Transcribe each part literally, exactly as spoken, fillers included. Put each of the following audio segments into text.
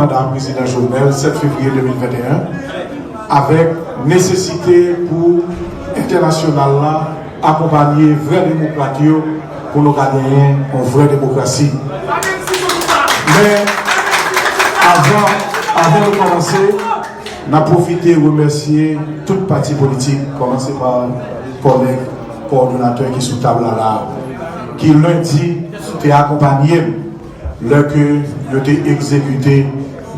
Manda prezidan Jovenel, sèt fevriye de mil venteyen, avèk nesesite pou entènasyonal la akonpanye vrè demokrat yo pou nou ka genyen yon vrè demokrasi. Men, avan, avan nou kòmanse, n ap pwofite remèsye tout pati politik, kòmanse pa kòlèg kowòdonatè ki sou tab la la, ki lendi te akonpanye m lè ke yo te egzekite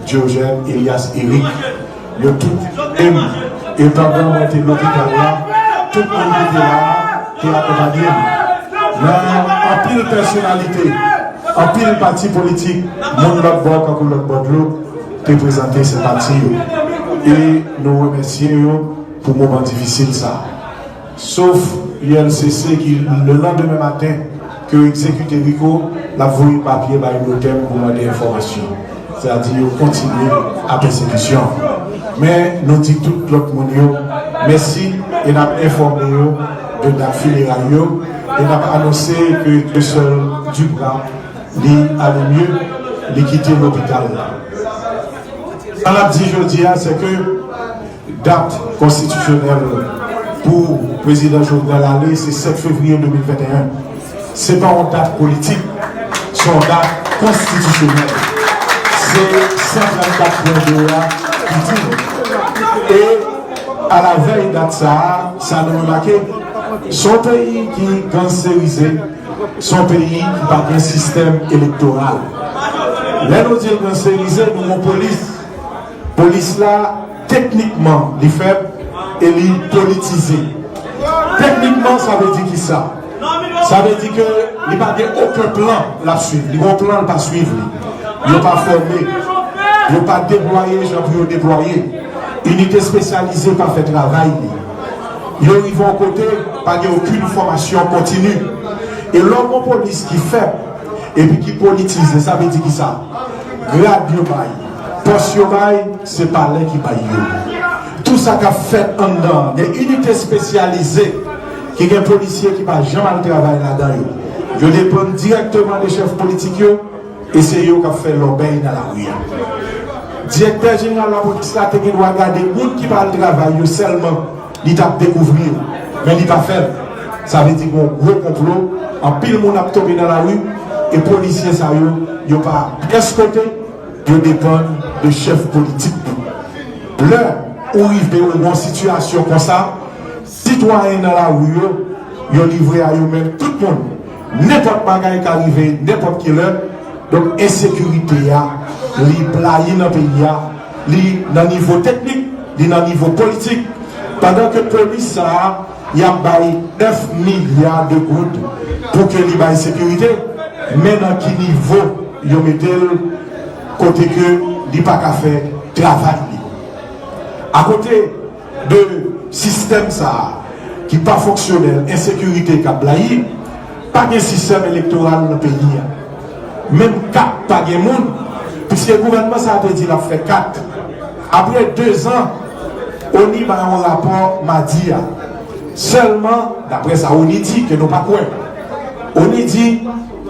Diogène Elias Eric. Yo tout e m, e pandan mwen te lopital la, tout moun ki te la a te akonpanye m. Nan anpil pèsonalite, anpil pati politik, moun lòt bò kankou lòt bò dlo, te prezante senpati yo. E nou remèsye yo pou moman difisil sa a. Sof U L C C ki, le landemen maten ke yo egzekite Rico, l ap voye papye bay notè m pou mande enfòmasyon. Sètadi yo kontinye a pèsekisyon. Men nou di tout lòt moun yo mèsi e n ap enfòme yo de dat fineray yo e n ap anonse ke Dieuseul Duprat, li ale mye, li kite lopital la. Sa n ap di jodi a, se ke dat konstitisyonèl pou prezidan Jovenel ale, se sèt fevriye de mil venteyen. Se pa yon dat politik, se yon dat konstitisyonèl. Se san trannkat pwen de a ki di. E alavèy dat sa a, sa nou remake, se yon peyi ki ganserize, se yon peyi ki pa gen sistèm elektoral. Lè nou di l ganserize, nou gen yon polis. Polis la, teknikman, li fèb e li politize. Teknikman, sa vle di ki sa? Sa vle di ke li pa gen okenn plan l ap swiv. Li gen yon plan, l pa swiv li. Yo pa fòme. Yo pa deplwaye jan pou yo deplwaye. Inite espesyalize pa fè travay li. Yo rive yon kote, pa gen okenn fòmasyon kontini. E lè w gen yon polis ki fèb epi ki politize, sa vle di ki sa? Grad yo bay, pòs yo bay, se palè ki bay yo. Tou sa k ap fèt anndan an, gen inite espesyalize ki gen polisye ki pa janm al travay ladan yo. Yo depann dirèkteman de chèf politik yo, e se yo k ap fè lòbèy nan lari a. Direktè jeneral lapolis la te gen dwa gade moun ki pa al travay yo sèlman, li t ap dekouvri yo. Men li pa fè l. Sa vle di gen yon gwo konplo, anpil moun ap tonbe nan lari, e polisye sa yo, yo pa pyès kote, yo depann de chèf politik. Lè ou rive ou gen yon sitiyasyon konsa, sitwayen nan lari yo, yo livre a yo menm tout moun. Nenpòt bagay ka rive, nenpòt ki lè. Donk, ensekirite a, li blayi nan peyi a, li nan nivo teknik, li nan nivo politik. Pandan ke polis sa a, y ap bay nèf milya de goud pou ke li bay sekirite, men nan ki nivo yo mete l kote ke li pa ka fè travay li? Akote de sistèm sa a ki pa fonksyonèl, ensekirite k ap blayi, pa gen sistèm elektoral nan peyi a. Menm kat pa gen moun, piske gouvènman sa a te di l ap fè kat. Apre dezan, ONI bay yon rapò madi a. Sèlman, daprè sa ONI di, ke nou pa kwè, ONI di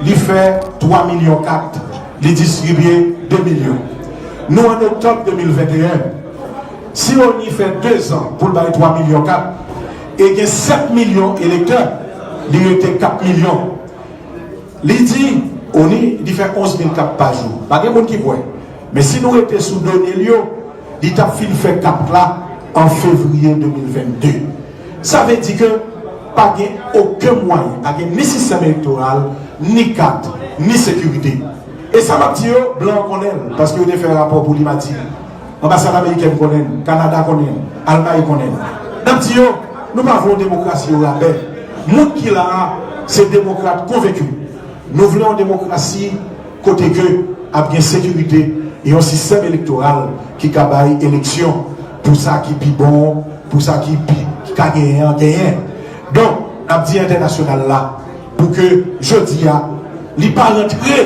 li fè twa milyon kat, li distribye de milyon. Nou an oktòb de mil venteyen. Si ONI fè dezan pou l bay twa milyon kat e gen sèt milyon elektè, li rete kat milyon. Li di, ONI, li fè onz mil kat pa jou. Pa gen moun ki kwè. Men si nou rete sou done l yo, li t ap fin fè kat la an fevriye de mil vennde. Sa vle di ke pa gen okenn mwayen, pa gen ni sistèm elektoral, ni kat, ni sekirite. E sa m ap di yo, blan an konnen l, paske yo te fè rapò pou li madi. Anbasad amerikèn konnen l, Kanada konnen l, Almay konnen l. N ap di yo, nou pa vle yon demokrasi orabè. Moun ki la a, se demokrat konvenki. Nou vle yon demokrasi kote ke ap gen sekirite e yon sistèm elektoral ki ka bay eleksyon pou sa ki pi bon, pou sa ki pi, ki ka genyen an, genyen. Donk, n ap di entènasyonal la, pou ke jodi a, li pa rantre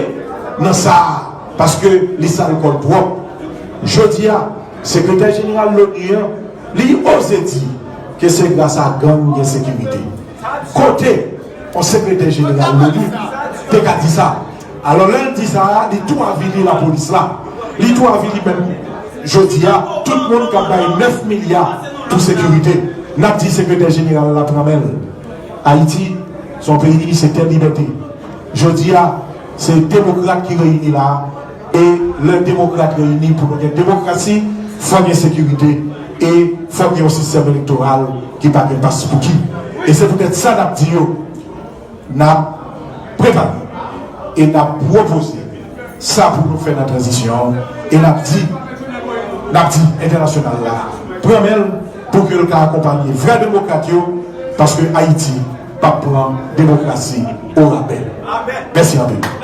nan sa a, paske li sal kò l twòp. Jodi a, sekretè jeneral loni an, li oze di ke se gras a gang gen sekirite. Kote yon sekretè jeneral loni te ka di sa? Alò, lè l di sa a, li tou avili lapolis la. Li tou avi li menm. Jodi a, tout moun k ap bay nèf milya pou sekirite, n ap di sekretè jeneral la pran men l. Ayiti, se yon peyi, se tè libète. Jodi a, se demokrat ki reyini la a. E lè demokrat reyini pou nou gen demokrasi, fò gen sekirite e fò gen yon sistèm elektoral ki pa gen paspouki. E se poutèt sa n ap di yo, n ap prepare e n ap pwopoze sa pou nou fè nan tranzisyon an. E n ap di, n ap di entènasyonal la pran men l pou ke l ka akonpanye vrè demokrat yo, paske Ayiti p ap pran demokrasi orabè. Mèsi anpil.